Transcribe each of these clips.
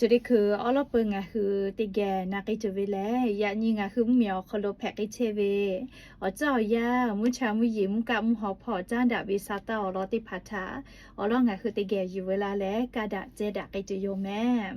Chi teˇ hkui awˉ lawˉ peuˬ ngaˬ hui teˇ geh na k'ai tuˬ ve lehˬ, yaꞈ nyi ngaˬ hui mvuhˇmiˬ awˬ hk'aw lo hpehꞈ k'ai chehˇ ve awˬ tcuhˉ awˬ yanˇ, mvuhˇ cha mvuhˇ yeˬ mvuhˇ kaˆ mvuhˇ haw hpawˇ caˉ daꞈ ve sa taˇ awˬ lawn teˇ hpaˍ htaꞈ awˬ lawn ngaˬ hui teˇ geh yuˬ veu la leh, kaˇ daꞈ ceh daꞈ k'ai tuˬ yoˬ mehˍ.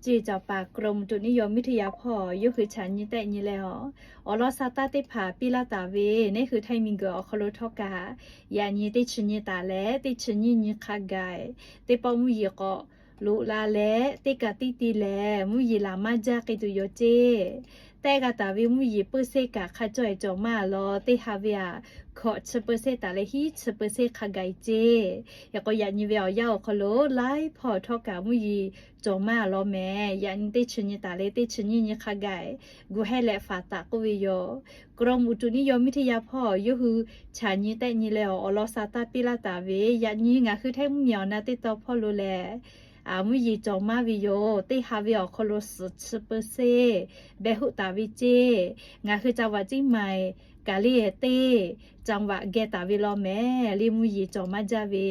Ceˇ caˍ paˍ กรมอุตุนิยมวิทยา hpawˇ yawˇ hui chaꞈ nyi tehˆ nyi leh awˬ, awˬ lawn sa taˇ teˇ hpaˍ piˇ laˇ taˍ ve, neˇ hui htaiˇ miˬguiˬ awˬ hk'aw lo htawˇ kaꞈ, yaꞈ nyi teˇ chi nyi taˍ leh teˇ chi nyiˇ nyi hk'a gaˬ, teˇ pawˆ mvuhˇ yeˬ k'awꞈ loꞈ la leh, teˇ kaꞈ tiˇ ti lehˬ mvuhˇ yeˬ laˬ maˇ jaˇ k'ai tuˬ yoˬ ceˇ. Tehˆ g'a taˍ ve mvuhˇ yeˬ เปอร์เซ็นต์ kaꞈ hk'a cawˇ e cawˬ maˇ lawˬ, teˇ ha ve aꞈ hkawꞈ chi เปอร์เซ็นต์ taˍ leh hiˉ chi เปอร์เซ็นต์ hk'a gaˬ e ceˇ. Yaꞈ k'o yaꞈ nyi ve awˬ yanˇ awˬ hk'aw lo laiˉ hpawˇ htawˇ kaꞈ mvuhˇ yeˬ cawˬ maˇ lawˬ mehˍ. Yaꞈ nyi teˇ chi nyi taˍ leh teˇ chi nyiˇ nyi hk'a gaˬ, gu hehˇ leh faˍ taˍ k'oˆ ve yoˬ. กรมอุตุนิยมวิทยา hpawˇ yawˇ hui chaꞈ nyi tehˆ nyi leh awˬ, awˬ lawn sa taˇ piˇ laˇ taˍ ve, yaꞈ nyi ngaˬ hui htaiˇ mvuhˇmiˬ awˬ na teˇ taw hpawˇ lo lehˬ, mvuhˇ yeˬ cawˬ maˇ ve yoˬ. Teˇ ha ve awˬ hk'aw lo suhˍ chi เปอร์เซ็นต์ behˬ hoˆ taˍ ve ceˇ. Ngaˬ hui จังหวัดเชียงใหม่ kaꞈ le teˇ จังหวัด geh taˍ ve law mehˍ. Le mvuhˇ yeˬ cawˬ maˇ jaˇ ve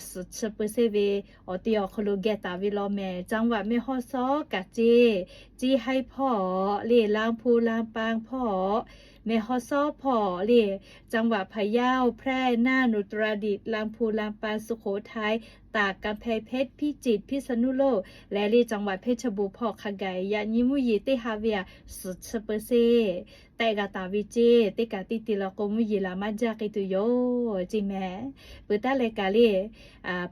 suhˍ chi เปอร์เซ็นต์ ve awˬ te awˬ hk'aw lo geh taˍ ve law mehˍ. จังหวัดแม่ฮ่องสอน kaꞈ ceˇ, ceˇ haiˉ hpawˇ le, ลำพูน ลำปาง hpawˇ, แม่ฮ่องสอน hpawˇ le, จังหวัดพะเยา แพร่ น่าน อุตรดิตถ์ ลำพูน ลำปาง สุโขทัย ตาก กำแพงเพชร พิจิตร พิษณุโลก leh le จังหวัดเพชรบูรณ์ hpawˇ hk'a gaˬ yaꞈ nyi mvuhˇ yeˬ teˇ ha ve aꞈ suhˍ chi เปอร์เซ็นต์ tehˆ g'a taˍ ve ceˇ. Teˇ kaꞈ tiˇ ti law k'o mvuhˇ yeˬ laˬ maˇ jaˇ k'ai tuˬ yoˬ ceˇ mehˍ. Peuˬ taˉ leh kaꞈ le,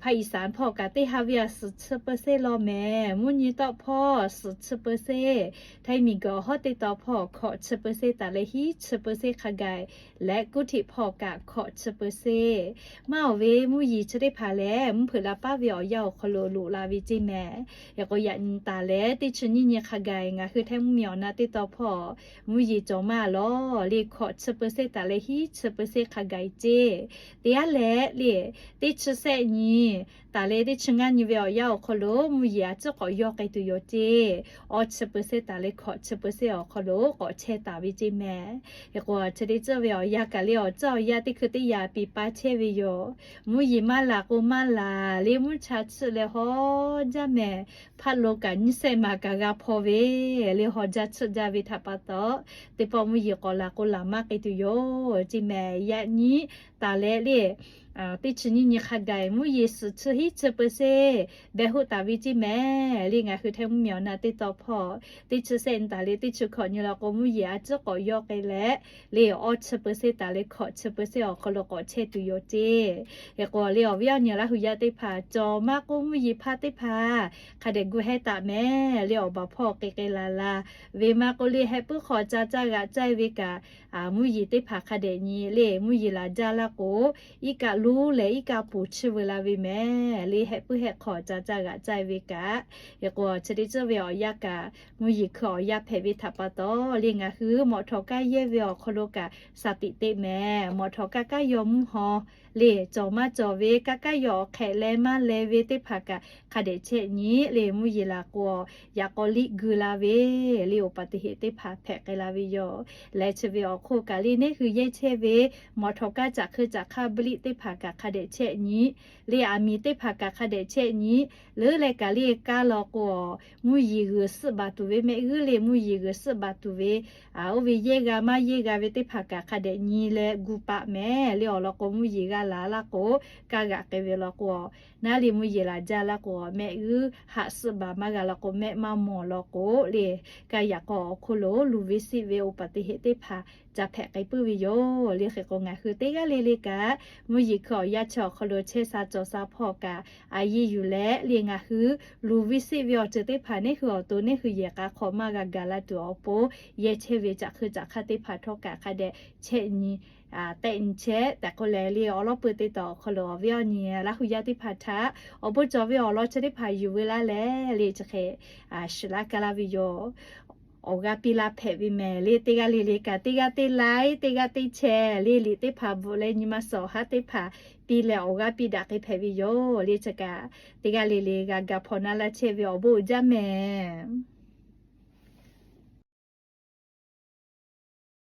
ภาคอีสาน hpawˇ kaꞈ teˇ ha ve aꞈ suhˍ chi เปอร์เซ็นต์ law mehˍ. Mvuhˇ nyi tawˆ hpawˇ suhˍ chi เปอร์เซ็นต์, htaiˇ miˬguiˬ awˬ hawˉ teˇ taw hpawˇ hkawꞈ chi เปอร์เซ็นต์ taˍ leh hiˉ chi เปอร์เซ็นต์ hk'a gaˬ leh, กรุงเทพ hpawˇ kaꞈ hkawꞈ chi เปอร์เซ็นต์. Maˇ awˬ ve mvuhˇ yeˬ chi teˇ hpaˍ lehˬ mvuhˇ hpeuꞈ la paˉ ve awˬ yanˇ awˬ hk'aw lo loꞈ la ve ceˇ mehˍ. Yaꞈ k'o yaꞈ nyi taˍ leh teˇ chi nyiˇ nyi hk'a gaˬ ngaˬ hui htaiˇ mvuhˇmiˬ awˬ na teˇ taw hpawˇ mvuhˇ yeˬ cawˬ maˇ lawˬ le, hkawꞈ chi เปอร์เซ็นต์ taˍ leh hiˉ chi เปอร์เซ็นต์ hk'a gaˬ ceˇ. Teˇ g'aˇ leh le, teˇ chi sehˆ nyi taˍ leh teˇ chi ngaˇ nyi ve awˬ yanˇ awˬ hk'aw lo mvuhˇ yeˬ a ciˉ k'awꞈ yawˇ k'ai tuˬ yoˬ ceˇ. Awˇ chi เปอร์เซ็นต์ taˍ leh hkawꞈ chi เปอร์เซ็นต์ awˬ hk'aw lo k'awꞈ chehˇ taˍ ve ceˇ mehˍ. Yaꞈ k'o chi teˇ ceuˬ ve awˬ yanˇ kaꞈ le awˬ ceuˬ awˬ yanˇ teˇ hkui teˇ yaꞈ piˍ pa chehˇ ve yoˬ. Mvuhˇ yeˬ maˇ laˬ k'o maˇ laˬ le, mvuhˇ cha chiˆ leh haw jaˇ mehˍ. Hpaˇ lo kaꞈ nyiˇ sehˆ maˬ kaꞈ g'a hpaw ve le, haw jaˇ chiˆ jaˇ ve htaꞈ pa taw, teˇ pawˆ mvuhˇ yeˬ k'awꞈ laˬ k'o laˬ maˇ k'ai tuˬ yoˬ ceˇ mehˍ. Yaꞈ nyi taˍ leh le, teˇ chi nyiˇ nyi hk'a gaˬ mvuhˇ yeˬ suhˍ chi hiˉ chi เปอร์เซ็นต์ behˬ hoˆ taˍ ve ceˇ mehˍ. Le ngaˬ hui htaiˇ mvuhˇmiˬ awˬ na teˇ taw hpawˇ teˇ chi sehˆ nyi taˍ leh teˇ chi hkawꞈ nyi law k'o mvuhˇ yeˬ a ciˉ k'awꞈ yawˇ k'ai leh, le awˇ chi เปอร์เซ็นต์ taˍ leh hkawꞈ chi เปอร์เซ็นต์ awˬ hk'aw lo k'awꞈ chehˇ tuˬ yoˬ ceˇ. Yaꞈ k'o le awˬ viˉ awˬ nyi Laˇ hu yaˇ teˇ hpaˍ cawˬ maˇ k'oˆ mvuhˇ yeˬ hpaˇ teˇ hpaˍ hk'a dehꞈ gu hehˇ taˍ mehˍ. Le awˬ baˬ hpawˇ k'ai k'ai la la ve maˇ k'oˆ le, heh puiˉ hk'aw ca caˇ g'aꞈ caˇ ve kaꞈ, mvuhˇ yeˬ teˇ hpaˍ hk'a dehꞈ nyi le mvuhˇ yeˬ laˬ jaˇ laˇ k'o, iˉ kaˆ lonˉ leh iˉ kaˆ poˬ chiˇ veu la ve mehˍ. Le heh puiˉ heh hk'aw ca caˇ g'aꞈ caˇ ve kaꞈ, yaꞈ k'o chi teˇ ceuˬ ve awˬ yanˇ kaꞈ mvuhˇ yeˬ hkui awˬ yanˇ hpehꞈ ve htaꞈ pa taw, le ngaˬ hui mawꞈ htawꞈ kaˇ yehˇ ve awˬ hk'aw lo kaꞈ สติ teˇ mehˍ. Mawꞈ htawꞈ kaˇ kaˇ yaw mvuhˇ haw le cawˬ maˇ cawˬ ve, kaˇ kaˇ yaw awˬ hk'ehꞈ leh maˇ leh ve teˇ hpaˍ kaꞈ hk'a dehꞈ chehˇ nyi le mvuhˇ yeˬ laˬ k'o, yaꞈ k'aw liˇ gui la ve le อุบัติเหตุ teˇ hpaˍ hpehꞈ k'ai la ve yoˬ. Leh chi ve awˬ hk'oˆ kaꞈ le neˇ hui yehˇ chehˇ ve mawꞈ htawꞈ kaˇ caꞈ hkui caꞈ hk'aˇ บริ teˇ hpaˍ kaꞈ hk'a dehꞈ chehˇ nyi le aˬ miˍ teˇ hpaˍ kaꞈ hk'a dehꞈ chehˇ nyi le leh kaꞈ le kaˇ law k'o, mvuhˇ yeˬ g'uiˬ suhˆ baˬ tuˬ ve mehˆ g'uˇ le mvuhˇ yeˬ g'uiˬ suhˆ baˬ tuˬ ve, oˇ ve yehˇ g'a maˇ yehˇ g'a ve teˇ hpaˍ kaꞈ hk'a dehꞈ nyi leh gu paˆ mehˍ. Le awˬ lawn k'o mvuhˇ yeˬ g'a laˬ laˇ k'o, kaˇ g'aꞈ k'ai ve law k'o, naˉ le mvuhˇ yeˬ laˬ jaˇ laˇ k'o mehˆ g'uˇ haꞈ suhˆ baˬ maˇ g'a law k'o, mehˆ maˇ mawˬ law k'o le, kaˇ yaꞈ k'aw awˬ hk'oˆ lo luˬ ve siˆ ve อุบัติเหตุ teˇ hpaˍ ca hpehꞈ k'ai puiˉ ve yoˬ. Le hk'e k'o ngaˬ hui teˇ g'aˇ le le kaꞈ mvuhˇ yeˬ hkui awˬ yanˇ chi awˬ hk'aw lo chehˇ sha cawˬ sha hpawˇ kaꞈ a yehˇ yuˬ leh le ngaˬ hui luˬ ve siˆ ve awˬ ceuˬ teˇ hpaˍ neˇ hui awˬ to neˇ hui yehˬ k'a hk'awꞈ maˇ g'a gaˬ la tuˬ awˬ pon, yehˇ chehˇ ve caꞈ hkui caꞈ hk'aˇ teˇ hpaˍ htawˇ kaꞈ hk'a dehꞈ chehˇ nyi tehˆ nyi chehˇ tehꞈ k'oˆ leh le awˬ lawn peuˬ teˇ taw awˬ hk'aw lo awˬ viˉ awˬ nyi Laˇ hu yaˇ teˇ hpaˍ htaꞈ awˬ bon cawˬ ve awˬ lawn chi teˇ hpaˍ yuˬ veu laˇ leh le chi hk'e shiˍ laˇ ka laˇ ve yoˬ. Awˬ g'aˇ piˇ laˇ hpehꞈ ve mehˍ. Le teˇ g'aˇ le le kaꞈ teˇ g'aˇ teˇ laiˉ teˇ g'aˇ teˇ chehˇ le liꞈ teˇ hpaˍ bvuhꞈ leh nyi ma suhˍ awˬ haˉ teˇ hpaˍ piˇ leh awˬ g'aˇ piˇ daꞈ k'ai hpehꞈ ve yoˬ. Le chi kaꞈ teˇ g'aˇ le le g'a ga hpaw naˇ laˇ chehˇ ve awˬ bon uiˍ jaˇ mehˍ.